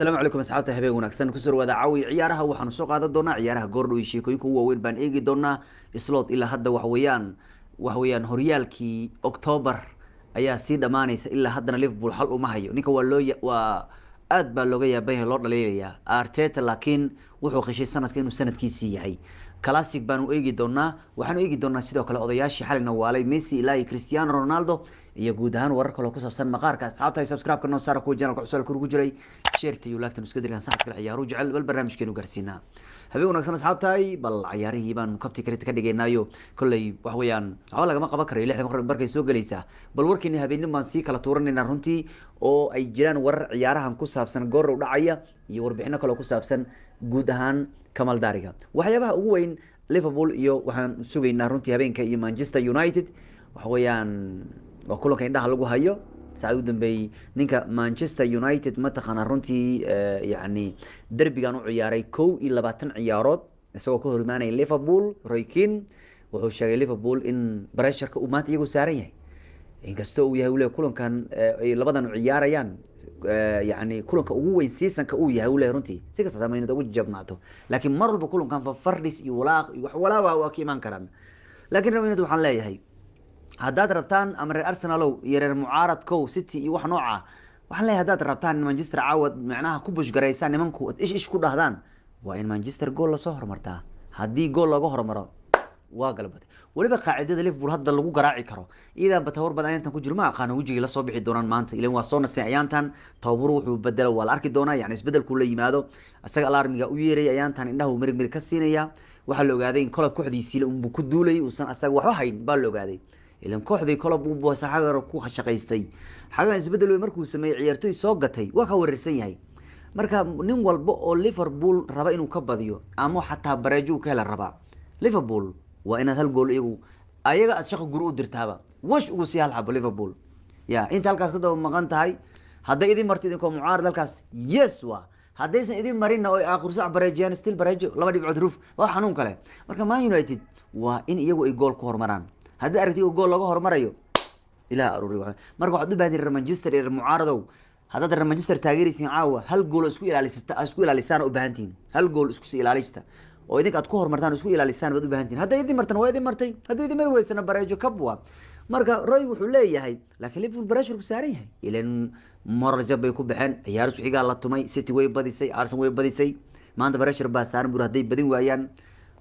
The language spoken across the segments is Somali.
Asalaamu calaykum asxaabta, habeen wanaagsan. Kusoo dhawaada caawi ciyaaraha. Waxaanu soo qaadan doonaa ciyaaraha goordhow iyo sheekooyinka ugu waaweyn baan eegi doonaa. Slot ilaa hadda wax weeyaan horyaalkii October ayaa sii dhamaanaysa, ilaa haddana Liverpool xal uma hayo. Ninka waa loo waa aad baa looga yaaban yahay, loo dhaliilayaa Arteta, laakiin wuxuu qishay sanadka inuu sanadkiisii yahay. Classic baanu eegi doonaa. Waxaanu eegi doonaa sidoo kale odayaashii xalina waalay, Messi ilaa iyo Cristiano Ronaldo, iyo guud ahaan warar kaloo ku saabsan maqaarka. Asxaabta, subscribe-ka noo saara, kuwa channelka cusub kugu jiray, share-ta iyo like-tan iska dirgan. Saxad kale ciyaaru jecel bal barnaamijkeenu gaarsiinaa. Habeen wanaagsan asxaabtahay. Bal cayaarihii baanu kabti karita ka dhigaynaayo. Kolley wax weeyaan waxba lagama qaban karayo, 6da maqrib markay soo gelaysaa. Bal warkeeni habeenimo baan sii kala tuuranaynaa runtii, oo ay jiraan warar ciyaarahan ku saabsan goorow dhacaya iyo warbixino kaloo ku saabsan guud ahaan kamaldaariga. Waxyaabaha ugu weyn, Liverpool iyo waxaan sugaynaa runtii habeenka iyo Manchester United. Waxa weeyaan waa kulanka indhaha lagu hayo. Saacad ugu dambeeyey ninka Manchester United mataqaanaa runtii, yacni derbigan u ciyaaray 21 ciyaarood isagoo ka hor imaanaya Liverpool, Roy Keane wuxuu sheegay Liverpool in pressureka uu maanta iyagu saaran yahay, inkastoo uu yahay ule kulankan ay labadan u ciyaarayaan, yacni kulanka ugu weyn seasonka uu yahay ule runtii. Si kasta maynad ugu jabnaato, laakiin mar walba kulankan fafardhis iyo walaaq iyo wax walaawa waa ka imaan karaan. Laakiin Real United waxaan leeyahay, haddaad rabtaan, ama reer Arsenalow iyo reer mucaaradkow, City iyo wax nooca, waxaan leeyahay haddaad rabtaan in Manchester caawad macnaha ku push garaysaan nimanku, ish ish ku dhahdaan, waa in Manchester gool lasoo horumartaa. Haddii gool looga hormaro waa galbatay. Weliba qaacidada Liverpool hadda lagu garaaci karo iyadanba tabar badan ayaantan ku jiro, ma aqaano wejigii lasoo bixi doonaan maanta. Ilan waa soo nastay ayaantan, tababaru wuxuu bedelo waa la arki doonaa, yani isbedelku la yimaado. Isaga alarmiga u yeeray ayaantan, indhaha uu mirig mirig ka siinaya. Waxaa la ogaaday in Klopp kooxdiisii unbu ku duulay, uusan asaga waxba hayn baa la ogaaday. Ilan kooxdii Klopp uu xagar ku shaqaystay, xagan isbedel wey markuu sameeyey, ciyaartoy soo gatay, waa ka wareersan yahay. Marka nin walba oo Liverpool raba inuu ka badiyo ama xataa bareejo uu ka hela rabaa Liverpool, waa inaad hal gool iyagu ayaga aad shaqa guri u dirtaaba, wash ugu sii hal xabo Liverpool. Ya inta halkaas ka daba maqan tahay, hadday idin marto idinkoo mucaarad halkaas, yes, waa haddaysan idin marinna oo aakhir sac bareejiyaan, still bareejo, laba dhibcood roof waa xanuun kale. Marka Man United waa in iyagu ay gool ku horumaraan. Haddii aragti gool looga horumarayo, ilaah aruuri. Marka waxaad u baahan reer Manchester iyo reer mucaaradow, haddaad reer Manchester taageeraysiin caawa, hal gool oo isku ilaalisata, isku ilaalisaan u baahan tihiin. Hal gool isku sii ilaalista oo idinka aad ku horumartaan, isku ilaalisaan baad u baahan tihiin. Hadday idin martana waa idin martay, hadday idin mari weysana bareejo kab waa. Marka Roy wuxuu leeyahay, laakiin Liverpool pressure ku saaran yahay, ilan moral jab bay ku baxeen. Ciyaar isku xigaa la tumay, City way badisay, Arsenal way badisay, maanta pressure baa saaran bur. Hadday badin waayaan,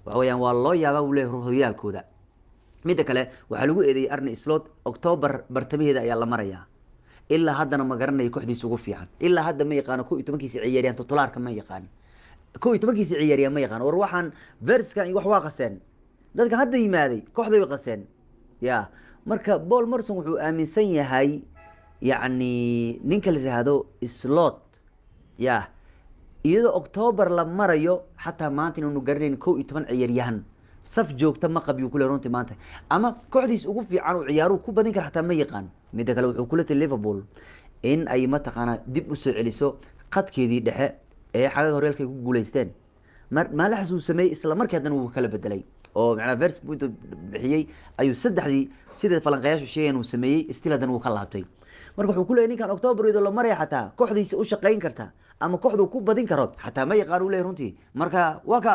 waxa weeyaan waa loo yaabaa buu leeyahay horyaalkooda. Midda kale, waxaa lagu eedeeyey Arne Slot, October bartamaheeda ayaa la marayaa, ilaa haddana ma garanayo kooxdiisa ugu fiican. Ilaa hadda ma yaqaano 11-kiisa ciyaariyaan titulaarka, ma yaqaan 11-kiisa ciyaariyaan, ma yaqaan. War waxaan verskan iyo wax waa qaseen, dadka hadda yimaaday kooxda way qaseen. Ya marka Paul Merson wuxuu aaminsan yahay, yacni ninka la yihahdo Slot, ya iyadoo October la marayo, xataa maanta inaanu garanayn 11 ciyaaryahan saf joogta ma qabiyu kule runtii maanta, ama kooxdiis ugu fiican uu ciyaaruhu ku badin kara xataa ma yaqaan. Midda kale, wuxuu kula tali Liverpool in ay mataqaanaa dib usoo celiso qadkeedii dhexe ee xagaga horyaalka ay ku guuleysteen. Maalaxas uu sameeyey, isla markii haddana wuu kala bedelay, oo macnaa vers buu intuu bixiyey ayuu saddexdii sida falanqayaashu sheegeen uu sameeyey, still haddana wuu ka laabtay. Marka wuxuu ku leeyay ninkan October iyadoo la maraya xataa kooxdiisa u shaqayn karta ama kooxdu ku badin karo xataa ma yaqaan uu leeyahy runtii. Marka waa ka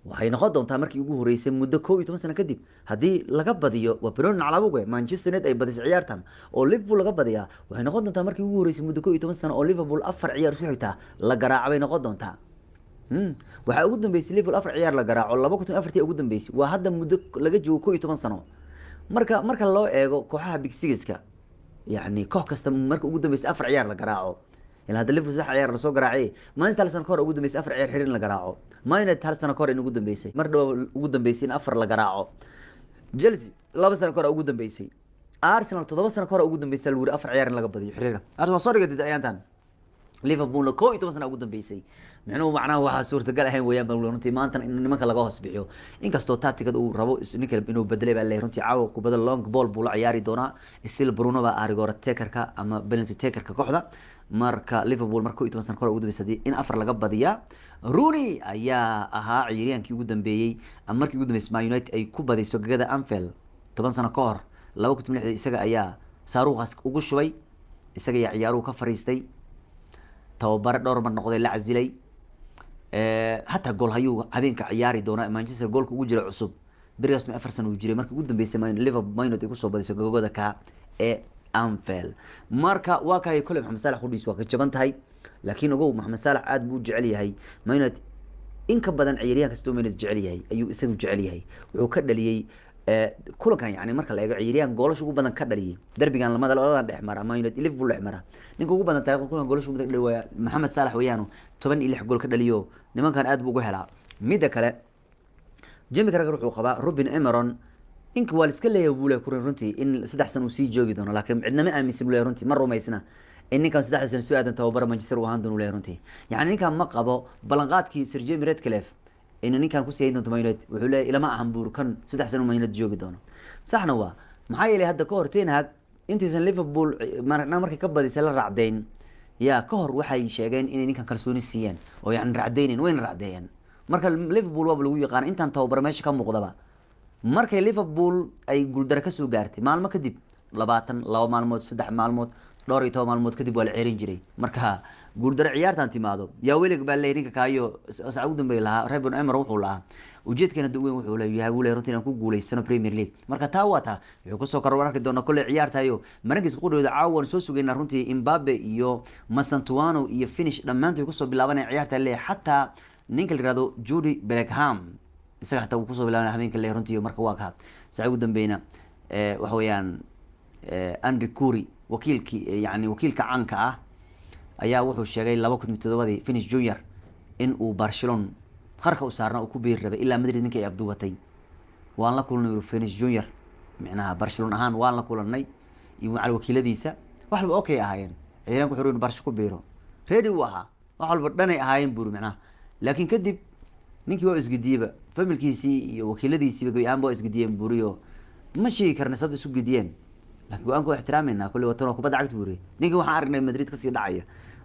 waxay noqon doontaa markii ugu horeysay muddo 11 sano kadib haddii laga badiyo, waa Bernard Naclabuge, Manchester United ay badisay ciyaartan oo Liverpool laga badiyaa. Waxay noqon doontaa markii ugu horeysay muddo 11 sano oo Liverpool afar ciyaar isku xigta la garaaco bay noqon doontaa. Waxaa ugu dambeysay Liverpool afar ciyaar la garaaco 2004-tii ugu dambeysay, waa hadda muddo laga joogo 11 sano. Marka loo eego kooxaha Big Six-ka, yacni koox kasta marka ugu dambeysay afar ciyaar la garaaco, ilaa hadda Liverpool saddex ciyaar lasoo garaacay. Manchester hal sano kahor ugu dambeysay afar ciyaar xiriir in la garaaco. Man United hal sano kahor in ugu dambeysay, mar dhow ugu dambeysay in afar la garaaco. Chelsea 2 sano kahor ugu dambeysay. Arsenal 7 sano kahor ugu dambeysay lagu yiri afar ciyaar in laga badiyo xiriira. Arsenal soo dhigatay ayaantan. Liverpoolna 11 sano ugu dambeysay. Micnuhu macnaha waxaa suurtagal ahayn weeyaan ba runtii maantana in nimanka laga hoos bixiyo, inkastoo tacticada uu rabo ninka inuu bedelay baa leeyahay runtii. Caawa kubada long ball buu la ciyaari doonaa. Still Bruno baa arigora takerka ama penalty takerka kooxda. Marka Liverpool marka 11 sano kahor ugu dambeysay hadii in afar laga badiyaa, Rooney ayaa ahaa ciyaaryahankii ugu dambeeyey ama markii ugu dambeysay Man United ay ku badiso gagada Anfield 10 sano ka hor, 2006-dii, isaga ayaa saaruuqaas ugu shubay, isaga ayaa ciyaaruhu ka fariistay. Tababare dhowr mar noqday la casilay, hataa gool hayuu habeenka ciyaari doona Manchester goolka ugu jira cusub berigaas ma 4 sano uu jiray markii ugu dambeysay Liverpool Man United ay kusoo badisay gogoda ka ee Anfield. Marka waa kahay kole Maxamed Salah qudhiis waa ka jaban tahay, laakiin ogow Maxamed Salah aad buu u jecel yahay Man United. In ka badan ciyaaryahan kastoo Man United jecel yahay ayuu isagu jecel yahay. Wuxuu ka dhaliyey kulankan, yani marka la eego ciyaaryahan goolasha ugu badan ka dhaliyay derbigan lamada labadan dhex mara Man United Liverpool dhex mara, ninka ugu badan taariikhda kulankan goolasha ugu badan ka dhaliya waa Maxamed Salah weeyaano, 16 gool ka dhaliyo. Nimankan aad buu uga helaa. Midda kale, Jamie Carragher wuxuu qabaa Ruben Amorim inka waa la iska leeyahay buu leeyahay kurin runtii in 3 sano uu sii joogi doono, laakiin cidna ma aaminsan buu leeyahay runtii, ma rumaysna in ninkan 3 sano soo aadan tababara Manchester uu ahaan doono leeyahay runtii. Yani ninkan ma qabo ballanqaadkii Sir Jamie Ratcliffe in ninkan kusii hayn doonto Man United. Wuxuu leeyahay ilama ahan buur kan 3 sano Man United joogi doono. Saxna waa, maxaa yeelay hadda ka hor Ten Hag intaysan Liverpool marna markay ka badisay la raacdeyn yaa ka hor waxay sheegeen inay ninkan kalsooni siiyeen oo yani raacdeynen, wayna raacdeeyeen. Marka Liverpool waaba lagu yaqaana intaan tababaro meesha ka muuqdaba, markay Liverpool ay guuldaro kasoo gaartay maalmo kadib, 22 maalmood, 3 maalmood, dhowr iyo toban maalmood kadib waa la ceerin jiray. Marka guuldaro ciyaartan timaado yaa welig baa leeyahay ninka kaayo sac ugu dambeey lahaa. Ruben Amorim wuxuu lahaa ujeedkeena weyn wuxuu leeyahay wuu leeyahay runtii inaan ku guuleysano Premier League. Marka taa waa taa wuxuu kusoo karo arki doona kolley ciyaartayo Marangiis qudhooda caawan soo sugaynaa runtii. Mbappe iyo Mastantuono iyo Finish dhammaantood kusoo bilaabanaya ciyaarta leeyahay, xataa ninka la yihahdo Jude Bellingham isaga xataa wuu kusoo bilaabanaya habeenka leeyahay runtii. Marka waa ka sac ugu dambeyna waxa weeyaan Andre Cury, wakiilkii, yani wakiilka caanka ah, ayaa wuxuu sheegay 2007-dii Finish Junior in uu Barcelona qarka u saarna uu ku biiri rabay ilaa Madrid ninkii ay afduubatay. Waan la kulnay Finish Junior, micnaha Barcelona ahaan waan la kulanay iyo macal wakiiladiisa, wax walba okay ahaayeen. Ciidanku wuxuu Barca ku biiro ready uu ahaa, wax walba dhanay ahaayeen buuri micnaha. Laakiin kadib ninkii waa isgediyeyba, familkiisii iyo wakiiladiisiiba gebi ahaanba waa isgediyeen buuriyo. Ma sheegi karna sababta isu gediyeen, laakiin go-aanka waa ixtiraameynaa kulli watan waa kubadda cagta buuri. Ninkii waxaan aragnay Madrid kasii dhacaya.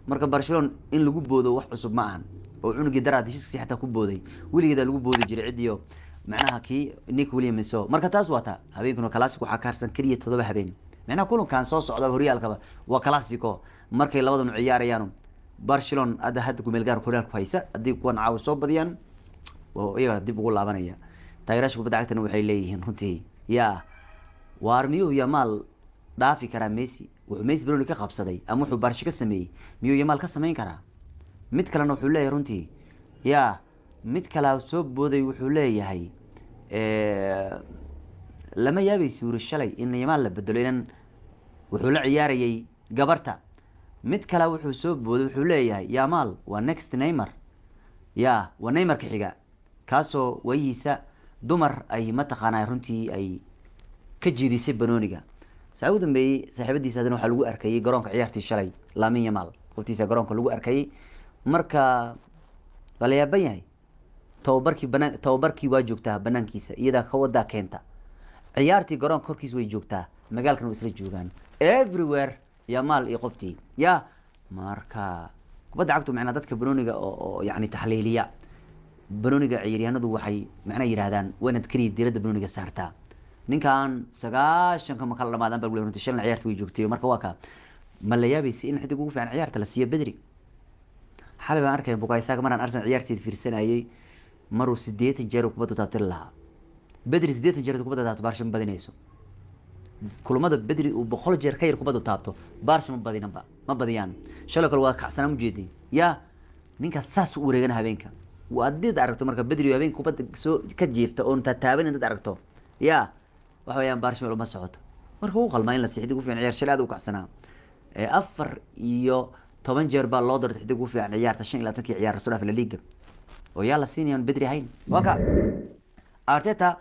Marka Barcelona in lagu boodo wax cusub ma ahan, oo cunugii daraad heshiiskiisi xataa ku booday, weligeeda lagu boodi jiray cidiyo macnaha kii Nick Williams. Marka taas waa taa. Habeenkuna Clasico waxaa ka harsan keliya 7 habeen, macnaha kulankan soo socda horyaalkaba waa Clasico markay labadanu ciyaarayaan. Barcelona hadda kumeel gaar horyaalku haysa, haddii kuwan caawa soo badiyaan oo iyaga dib ugu laabanaya. Taageerayaasha kubadda cagtana waxay leeyihiin runtii yaa waar miyuu Yamal dhaafi karaa Messi? Wuxuu Messi Bruni ka qabsaday ama wuxuu Barca ka sameeyey miyuu Yamal ka sameyn karaa? Mid kalena wuxuu leeyahay runtii yaa mid kalaa soo booday, wuxuu leeyahay lama yaabay suuri shalay in Yamal la bedelo inan wuxuu la ciyaarayay gabarta. Mid kale wuxuu soo booday, wuxuu leeyahay Yamal waa next Neymar, ya waa Neymar ka xiga, kaasoo wayihiisa dumar ay mataqaanaa runtii ay ka jiidisay banooniga. Saa ugu dambeeyey saaxiibadiisa haddana waxaa lagu arkayay garoonka ciyaartii shalay, Lamine Yamal qoftiisa garoonka lagu arkayay. Marka waa la yaaban yahay, tababarkii banaan, tababarkii waa joogtaa banaankiisa, iyadaa ka wadaa keenta, ciyaartii garoonka korkiisa way joogtaa, magaalkan way isla joogaan, everywhere Yamal iyo qoftii ya. Marka kubadda cagtu macnaa dadka banooniga oo yani taxliiliya banooniga ciyaaryahanadu waxay macnaa yidhahdaan waa inaad keliya diiradda banooniga saartaa. Ninkan 90-ka ma kala dhamaadaan baa runtii, shalna ciyaarta way joogtay. Marka waa ka ma la yaabaysa in xidig ugu fiican ciyaarta la siiyo Bedri. Xalay baan arkaya Bukayo Saka maraan Arsenal ciyaarteed fiirsanayay, maruu 80 jeer kubadda taabtiri lahaa Bedri, 80 jeer kubadda taabto Barca ma badinayso. Kulamada Bedri uu 100 jeer ka yar kubadda taabto Barca ma badinanba, ma badiyaan. Shalay kale waa kacsanaa ujeeday ya ninkaas saas u wareegana habeenka. Waa haddiid aragto marka Bedri habeenka kubadda soo ka jiifta oon taataaban dad aragto ya waxa weeyaan Barca meel uma socoto. Marka wuu qalmaa in la siiyo xidig ugu fiican ciyaar, shalay aad u kacsanaa. 14 jeer baa loo doortay xidig ugu fiican ciyaarta 25-kii ciyaar soo dhaaf La Liga, oo yaa la siinayaan Bedri ahayn? Waa ka Arteta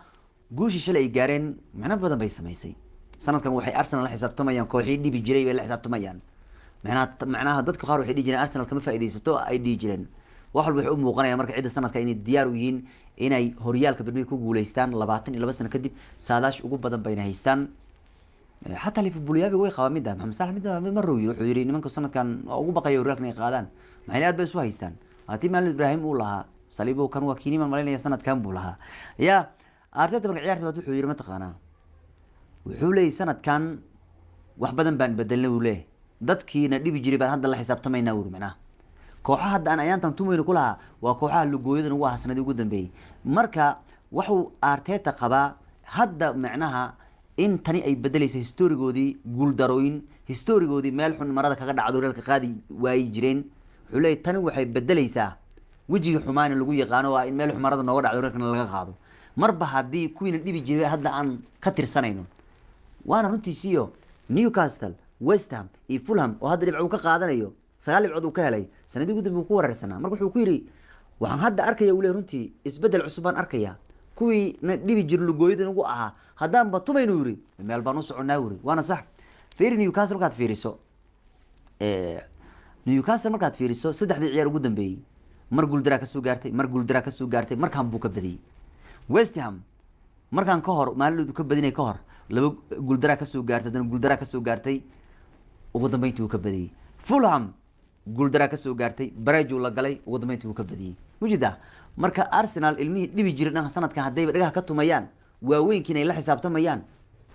guushii shalay ay gaareen macno badan bay samaysay. Sanadkan waxay Arsenal la xisaabtamayaan kooxii dhibi jiray bay la xisaabtamayaan. Macnaha dadka qaar waxay dhihi jireen Arsenal kama faa'iidaysato ay dhihi jireen. Wax walba waxay u muuqanayaan marka cidda sanadka inay diyaar u yihiin inay horyaalka Premier ku guuleystaan 22 sano kadib, saadaash ugu badan bayna haystaan. Xataa Liverpool yaabi way qabaan midda Maxamed Salah mid mar uu yiri, wuxuu yiri nimanka sanadkan waa ugu baqaya horyaalka inay qaadaan, maxay aad bay isu haystaan. Haddii Maalin Ibrahim uu lahaa Saliibo kan waa kiiniman malaynaya sanadkan buu lahaa ya Arteta. Marka ciyaarta wuxuu yiri mataqaanaa, wuxuu leeyahay sanadkan wax badan baan bedelnay, uu leeyahay dadkiina dhibi jiray baan hadda la xisaabtamaynaa, wuri macnaha. Kooxaha hadda aan ayaantan tumayno ku lahaa waa kooxaha lugooyadan ugu ahaa sanadii ugu dambeeyey. Marka wuxuu Arteta qabaa hadda macnaha in tani ay bedelayso historigoodii guuldarooyin, historigoodii meel xun marada kaga dhacdo reelka qaadi waayi jireen. Wuxuu leeyahy tani waxay bedelaysaa wejigii xumaana lagu yaqaano, waa in meel xun marada nooga dhacdo reelkana laga qaado, marba haddii kuwiina dhibi jiray hadda aan ka tirsanayno. Waana runtiisiyo Newcastle, West Ham iyo Fulham oo hadda dhibco uu ka qaadanayo, 9 dhibcood uu ka helay sanadii ugu dambe uu ku wareersanaa. Marka wuxuu ku yidhi waxaan hadda arkaya, uu leey, runtii isbeddel cusub baan arkaya. Kuwii na dhibi jir lugooyadan ugu ahaa haddaanba tumaynu yiri, meel baan u soconaa yiri. Waana sax. Fiiri Newcastle markaad fiiriso, Newcastle markaad fiiriso saddexdii ciyaar ugu dambeeyey, mar guuldaraa kasoo gaartay, mar guuldaraa kasoo gaartay, markaan buu ka badiyey. West Ham markaan ka hor maalidoodu ka badinay ka hor laba guuldaraa kasoo gaartay, haddana guuldaraa kasoo gaartay, ugu dambeyntii uu ka badiyey. Fulham guuldaraa kasoo gaartay, bareejuu la galay, ugu dambeyntii uu ka badiyey. Mujida marka Arsenal ilmihii dhibi jiray dhanka sanadkan haddayba dhagaha ka tumayaan, waaweynkiina ay la xisaabtamayaan,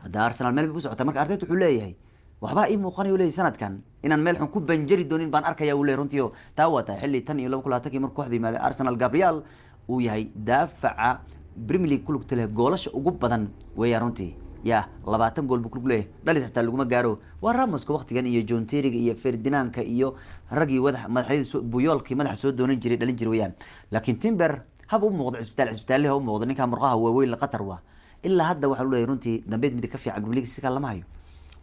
hadda Arsenal meel bay ku socotaa. Marka Arteta wuxuu leeyahay waxbaa ii muuqanayo, leeyahay sanadkan inaan meel xun ku banjari doonin baan arkaya, uu leeyahay runtii. Oo taa waa tahay xilli tan iyo 2020-kii markuu kooxda yimaada Arsenal, Gabriel uu yahay daafaca Premier League ku lugta leh goolasha ugu badan weeyaan runtii. Ya 20 gool buu ku lug leeyahay, dhalis xitaa laguma gaaro. Waa Ramoska waqtigan iyo John Terryga iyo Ferdinandka iyo raggii wadax madaxyada Buyoolkii madaxa soo doonan jiray dhalin jiray weeyaan. Laakiin Timber hab u muuqdo cisbitaal, cisbitaalyaha u muuqdo ninka murqaha waaweyn la qatar waa. Ilaa hadda waxaa lu leeyahay runtii dambeed mid ka fiican Premier League si kale lama hayo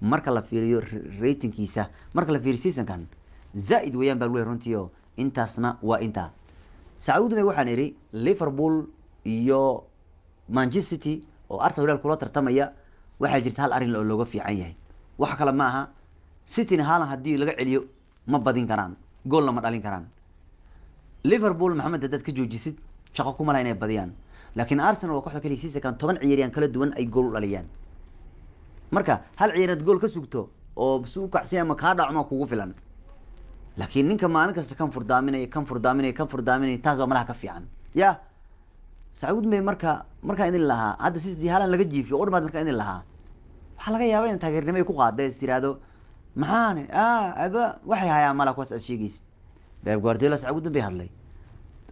marka la fiiriyo ratingkiisa, marka la fiiriyo seasonkan zaaid weeyaan baa lu leeyahay runtii. Oo intaasna waa intaa. Sacuudime waxaan idhi Liverpool iyo Manchester City oo Arsenal horyaalka kula tartamaya, waxaa jirta hal arrin oo looga fiican yahay, wax kale ma aha. Cityna Haaland haddii laga celiyo ma badin karaan, goolna ma dhalin karaan. Liverpool Maxamed haddaad ka joojisid shaqo kuma laha inay badiyaan, laakiin Arsenal waa kooxda kaliya seasonkan 10 ciyaariyaan kala duwan ay gool u dhaliyaan. Marka hal ciyaaraad gool ka sugto oo si u kacsiya ama kaa dhacmo kugu filan, laakiin ninka maalin kasta kan furdaaminaya, kan furdaaminaya, kan furdaaminaya, taas waa malaha ka fiican. Ya Sacuud may marka markaan idin lahaa hadda sidii Haaland laga jiifiyo oo dhamaad, markaan idin lahaa waxaa laga yaabaa in taageernimo ay ku qaada is tiraahdo maxaan aba waxay hayaan mala kuwaas aad sheegaysid. Pep Guardiola Sacuud bay hadlay,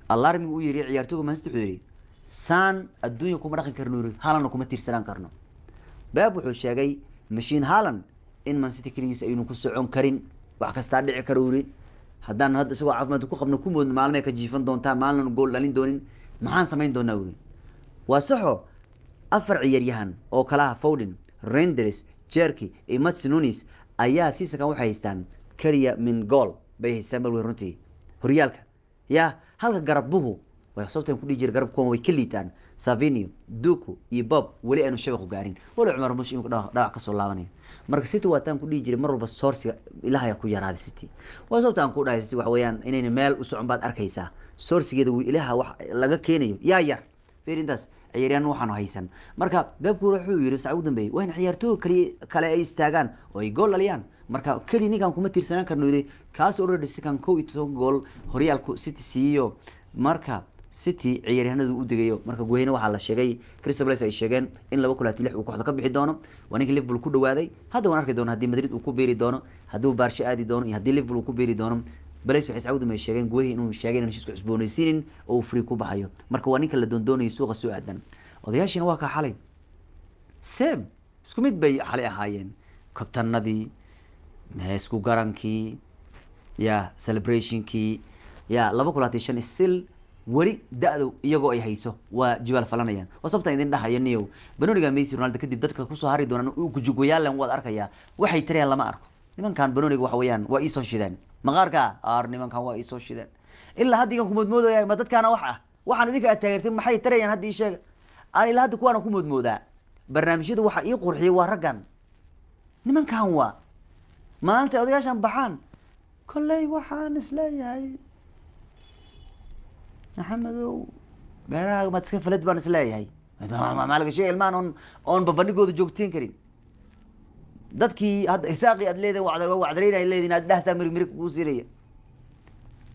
alarmigu u yiri ciyaartooyga Man City, wuxuu yiri saan adduunka kuma dhaqan karno, yiri Haalandna kuma tiirsanaan karno. Pep wuxuu sheegay machine Haaland in Man City keligiis aynu ku socon karin, wax kastaa dhici karo yiri. Haddaan hadda isagoo caafimaad ku qabno ku moodno maalmay ka jiifan doontaa, maalin gool dhalin doonin, maxaan samayn doonaa wuri. Waa saxo, afar ciyaaryahan oo kalaha Foden, Reijnders, Cherki iyo Mats Nunes ayaa seasonkan waxay haystaan keliya min gool bay haystaan bal runtii horyaalka. Ya halka garabuhu way sababtan ku dhihi jira garab kuwan way ka liitaan, Savinho, Doku iyo Bob weli aanu shabaqu gaarin, wali Cumar Mush imika dhaawac kasoo laabanaya. Marka City waa taan ku dhihi jiray mar walba sourcega ilaha ku yaraaday. City waa sababta aan ku dhahay City waxa weeyaan inayna meel u socon baad arkaysaa, sourcegeeda wuu ilaha wax laga keenayo yaa yar. Fiir intaas ciyaaryahan waxaanu haysan. Marka Pep wuxuu yiri sac ugu dambeeyay waa in ciyaartooy kaliya kale ay istaagaan oo ay gool dhaliyaan. Marka keli ninkan kuma tiirsanaan karno yiri, kaas already sikan 11 gool horyaalku City siiyo. Marka City ciyaaryahanadu u degayo. Marka Guheyne waxaa la sheegay, Crystal Palace ay sheegeen in 2026 uu kooxda ka bixi doono. Waa ninkii Liverpool ku dhawaaday. Hadda waan arki doona haddii Madrid uu ku biiri doono, hadduu Barca aadi doono iyo haddii Liverpool uu ku biiri doono. Palace waxay Sacuudi may sheegeen Guehi inuu sheegay inuu heshiisku cusboonaysiinin oo uu free ku baxayo. Marka waa ninka la doondoonayo suuqa soo aadan. Odayaashiina waa kaa xalay same isku mid bay xalay ahaayeen, kabtanadii, isku garankii, ya celebrationkii, ya 2025 still weli da-du iyagoo ay hayso waa jibaal falanayaan. Waa sababtaan idin dhahayo niyow banoniga Messi, Ronaldo kadib dadka kusoo hari doonaan kujugwayaalan waad arkayaa waxay tarayaan lama arko. Nimankan banoniga waxa weeyaan waa iisoo shideen maqaarka ar, nimankan waa iisoo shideen. Ilaa hadda igan kumoodmoodaya ma dadkaana wax ah waxaan idinka aad taageertay maxay tarayaan hadda ii sheega. Aan ilaa hadda kuwaana ku moodmoodaa barnaamijyada waxa ii qurxiyay waa raggan, nimankan waa maalinta odayaashan baxaan. Kolley waxaan isleeyahay Maxamedow beeraha maad iska falad baan isleeyahay, maa laga sheegay ilmahan oon babandhigooda joogteen karin. Dadkii hadda isaaqi aad leedahay wacdareyn ay leedihin aad dhahsaa mirig mirig ugu siinaya,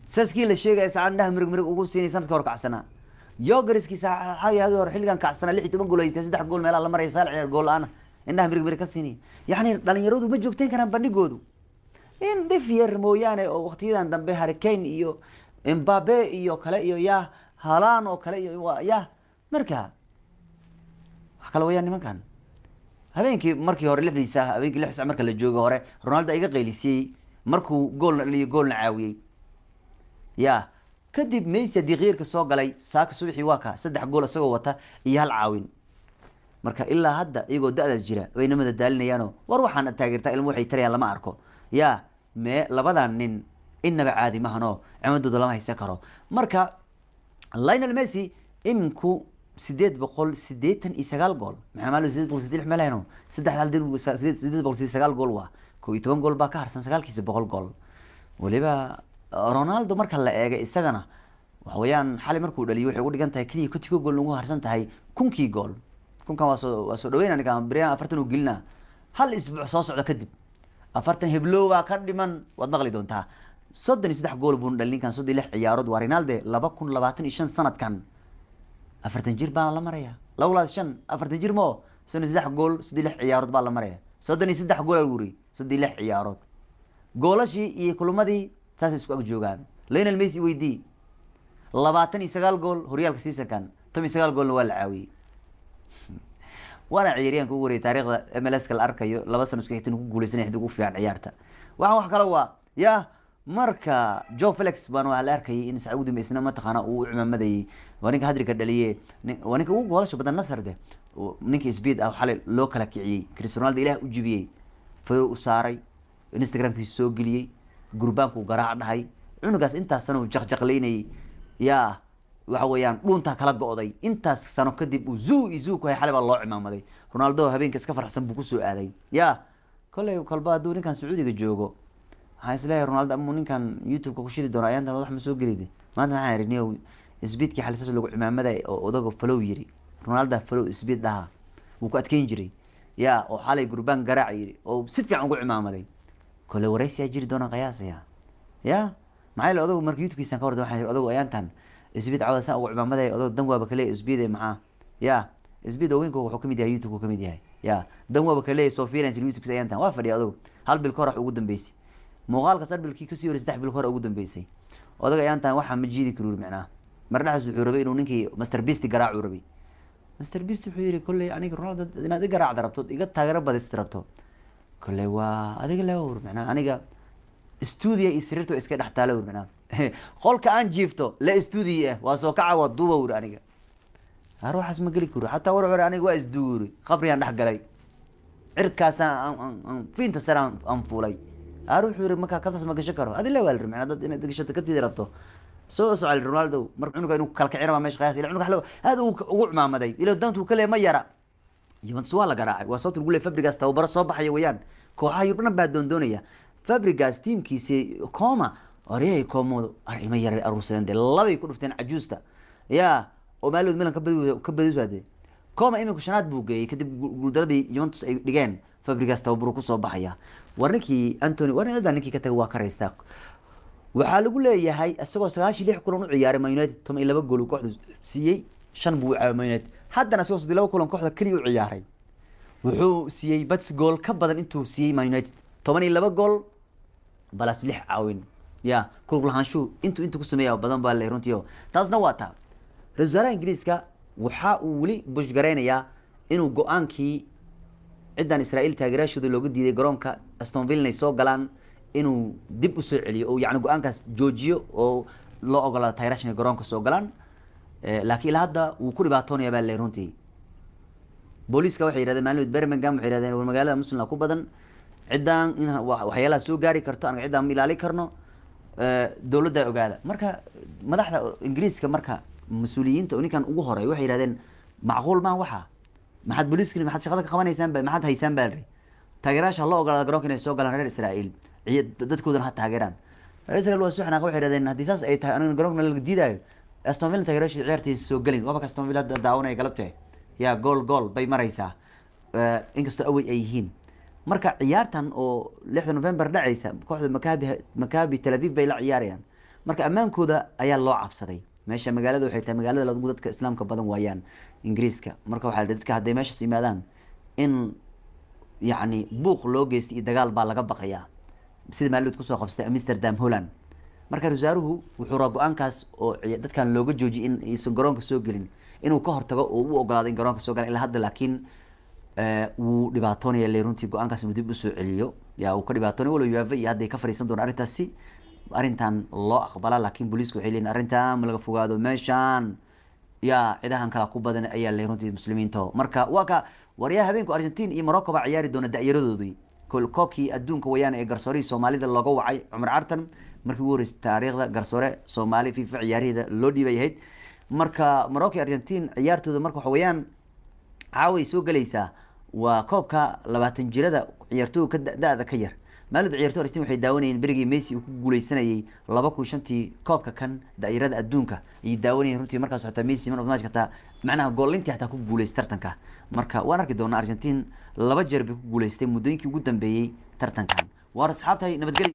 saskii la sheegaya saacad indhaha mirig mirig ugu siinay sanadka hor kacsanaa, Gyökereskii hagi hagi hore xilligan kacsanaa 16 gool haystay, 3 gool meelaha la maraya, 9 ciyaar gool la-aan indhaha mirig mirig ka siinaya. Yacni dhalinyaradu ma joogteen karaan bandhigoodu. In dhif yar mooyaane oo waqtiyadan dambe Harry Kane iyo Mbappe iyo kale iyo ya Haaland oo kale iyo ya marka wax kale wayaan nimankan. Habeenkii markii hore 6-dii saac, habeenkii 6 saac marka la joogo hore, Ronaldo iga qaylisiyey markuu goolna dhaliyay, goolna caawiyey. Ya kadib Messi haddii khiirka soo galay saaka subaxii, waa ka 3 gool isagoo wata iyo 1 caawin. Marka ilaa hadda iyagoo da-daas jira wayna madadaalinayaanoo war waxaan taageertaa ilmo waxay tarayaan lama arko. Ya mee labadan nin inaba caadi mahanoo cimadooda lama haysan karo. Marka Lionel Messi iminku 889 gool, macnaa maalo 886 malaheno, saddex hal dil 889 gool, waa 11 gool baa ka harsan sagaalkiisa 100 gool. Waliba Ronaldo marka la eega isagana waxa weeyaan xalay markuu dhaliyay waxay ugu dhigan tahay keliya 50 gool ugu harsan tahay 1000-kii gool. 1000-kan waa soo dhaweyn aniga Brian 40 uu gelina hal isbuuc soo socda, kadib 40 heblowgaa ka dhiman waad maqli doontaa. 33 gool buu dhalin ninkan 36 ciyaarood, waa Ronaldo 2025 sanadkan. 40 jir baa la maraya, 2025 40 jir mo, 33 gool 36 ciyaarood baa la maraya. 33 gool aa wuri 36 ciyaarood, goolashii iyo kulumadii saasay isku ag joogaan. Lionel Messi weydii, 29 gool horyaalka seasonkan, 19 goolna waa la caawiyey, waana ciyaaryahanka ugu horreeyay taariikhda MLS ka la arkayo 2 sano isku xigta inuu ku guuleysanaya xiddig ugu fiican ciyaarta. Waxaan wax kale waa ya marka Joe Felix baan waxaa la arkayay in Sacuudi isna mataqaana uu u cimaamadayay. Waa ninka hat-trickga dhaliye, waa ninka ugu goolasha badan Nasr de, ninka speed ah xalay loo kala kiciyey. Cristiano Ronaldo ilaah u jibiyey, fayo u saaray, Instagramkiisa soo geliyey, gurbaanku garaac dhahay. Cunugaas intaas sano uu jaqjaqlaynayay, yaa waxa weeyaan dhuuntaa kala go'day. Intaas sano kadib uu zuu iyo zuu ku hay, xalay baa loo cimaamaday. Ronaldo habeenka iska farxsan buu kusoo aaday. Ya kolley kolba hadduu ninkan Sacuudiga joogo, waxaan isleeyahay Ronaldo amuu ninkan YouTube-ka ku shidi doona. Ayaantan wax ma soo gelide maanta. Maxaan idhi niyow, speedkii xalay saas lagu cimaamaday oo odaga falow yiri, Ronaldo falow speed dhaha wuu ku adkeyn jiray, ya oo xalay gurbaan garaac yiri oo si fiican ugu cimaamaday. Kole waraysiyaa jiri doona qiyaasaya. Ya maxaa yeele odagu marka YouTube-kiisan ka warda, waxaan odagu ayaantan speed cawda saan ugu cimaamaday, odagu dan waaba kaleeya speed maxaa ya speed oo weynka wuxuu kamid yahay YouTube kamid yahay, ya dan waaba kaleeya soo fiirinaysa YouTube-kiisa. Ayaantan waa fadhiya odagu, hal bil ka hor wax ugu dambeysay muuqaalkaas, hal bilkii kasii horeysay, 3 bil ka hor ugu dambeysay. Odaga ayaantan waxaa ma jiidi karuur micnaha. Mar dhexdaas wuxuu rabay inuu ninkii Master Beast garaacuu rabay. Master Beast wuxuu yihi kolley aniga Ronaldo inaad i garaacda rabto, iga taageero badis rabto, kolley waa adiga lewr micnaha, aniga studio iyo sariirta iska dhex taala wur micnaha, qolka aan jiifto la studio ah waa soo kaca, waa duuba wur, aniga ruuxaas ma geli karo xataa. War hore aniga waa isduuri, qabriyaan dhex galay, cirkaasaan fiinta sare aan fuulay. Ar wuxuu yihi markaa kabtaas ma gashan karo, adile waa la macnaa dad inaad gashato kabtiida rabto soo socol. Ronaldo marka cunuga inuu kala kicina waa meesha qiyaas ila cunuga aad ugu cumaamaday ila dantu kale ma yara. Juventus waa la garaacay, waa sababta lagu leeyahay Fabregas tababaro soo baxaya weeyaan. Kooxaha Yurub dhan baa doondoonaya Fabregas tiimkiisi Coma oryay Como ar ilmo yar aruursadeen dee, labay ku dhufteen cajuusta ya oo maalood Milan ka badiswaade. Como iminku shanaad buu geeyey kadib guuldaradii Juventus ay dhigeen. Fabregas tababaru kusoo baxaya. War ninkii Antony, war nin ninkii ka tagay waa ka raystaa. Waxaa lagu leeyahay isagoo 96 kulan u ciyaaray Man United, 12 gool uu kooxda siiyey, 5 buu u caawiyay Man United. Haddana isagoo 32 kulan kooxda keliya u ciyaaray, wuxuu siiyey bats gool ka badan intuu siiyey Man United, 12 gool balas 6 caawin. Ya kulug lahaanshuhu intuu ku sameeya badan baa le runtii. Taasna waa taa. Ra-iisul wasaaraha Ingiriiska waxa uu weli bushgaraynayaa inuu go-aankii ciddan Israa'iil taageerayaashooda looga diiday garoonka Aston Villa inay soo galaan inuu dib usoo celiyo oo yacni go-aankaas joojiyo oo loo ogolaado taageerayaasha inay garoonka soo galaan. Laakiin ilaa hadda wuu ku dhibaatoonaya baa le runtii. Booliiska waxay yidhahdeen maalin Birmingham, waxay yidhahdeen war magaalada muslimka ku badan ciddaan in waxyaalaha soo gaari karto anaga ciddaan ma ilaali karno, dowladda ogaada. Marka madaxda Ingiriiska, marka mas-uuliyiinta oo ninkan ugu horeey, waxay yidhahdeen macquul maa waxa, maxaad booliiska maxaad shaqada ka qabanaysaan ba, maxaad haysaan baa liri. Taageerayaasha loo ogolaada garoonka inay soo galaan reer Israa'iil, dadkoodana ha taageeraan. Reer Israa'iil waa soo xanaaqay, waxay yidhahdeen haddii saas ay tahay aniga garoonka la diidaayo, Aston Villa taageerayaasha ciyaartiisa soo gelin. Waaba Aston Villa hadda daawanaya galabte, yaa gool gool bay maraysaa, inkastoo awey ay yihiin. Marka ciyaartan oo 6 November dhacaysa, kooxda Maccabi Tel Aviv bay la ciyaarayaan. Marka ammaankooda ayaa loo cabsaday. Meesha magaalada waxay tahay magaalada lagu dadka islaamka badan waayaan Ingiriiska. Marka waxaa la dadka hadday meeshaas yimaadaan in yacni buuq loo geystay iyo dagaal baa laga baqayaa. Sida maalid kusoo qabsatay Amsterdam, Holland. Marka wasaaruhu wuxuu rabaa go-aankaas oo dadkan looga joojiyay in aysan garoonka soo gelin inuu ka hortago oo u ogolaado in garoonka soo galaan. Ilaa hadda laakiin wuu dhibaatoonaya le runtii go-aankaas inuu dib usoo celiyo, yaa uu ka dhibaatoonaya, walow UEFA iyo hadda ay ka fariisan doona arrintaasi, arrintan loo aqbalaa. Laakiin booliisku waxay leeyihin arrintan ma laga fogaado meeshan, yaa cidahan kala ku badan ayaa le runtii muslimiinta. Marka waa ka waryaha habeenku Argentine iyo Morocco baa ciyaari doona da'yaradoodii koobkii adduunka wayaan ee garsoorihii Soomaalida looga wacay Cumar Cartan. Markii ugu horeysay taariikhda garsoore Soomaali FIFA ciyaaraheeda loo dhiibay ahayd. Marka Morocco iyo Argentine ciyaartooda marka waxa weeyaan caaway soo gelaysaa, waa koobka 20 jirada, ciyaartooyga ka da-da ka yar. Maalid ciyaartoy Argentina waxay daawanayeen berigii Messi uu ku guuleysanayay 2005-tii koobka kan daa'irada adduunka ayay daawanayeen runtii. Markaas xataa Messi man of the match xataa macnaha goolintii xataa ku guuleystay tartanka. Marka waan arki doonaa, Argentine laba jeer bay ku guuleystay muddooyinkii ugu dambeeyey tartankan. Waar asxaabtahay, nabadgelyo.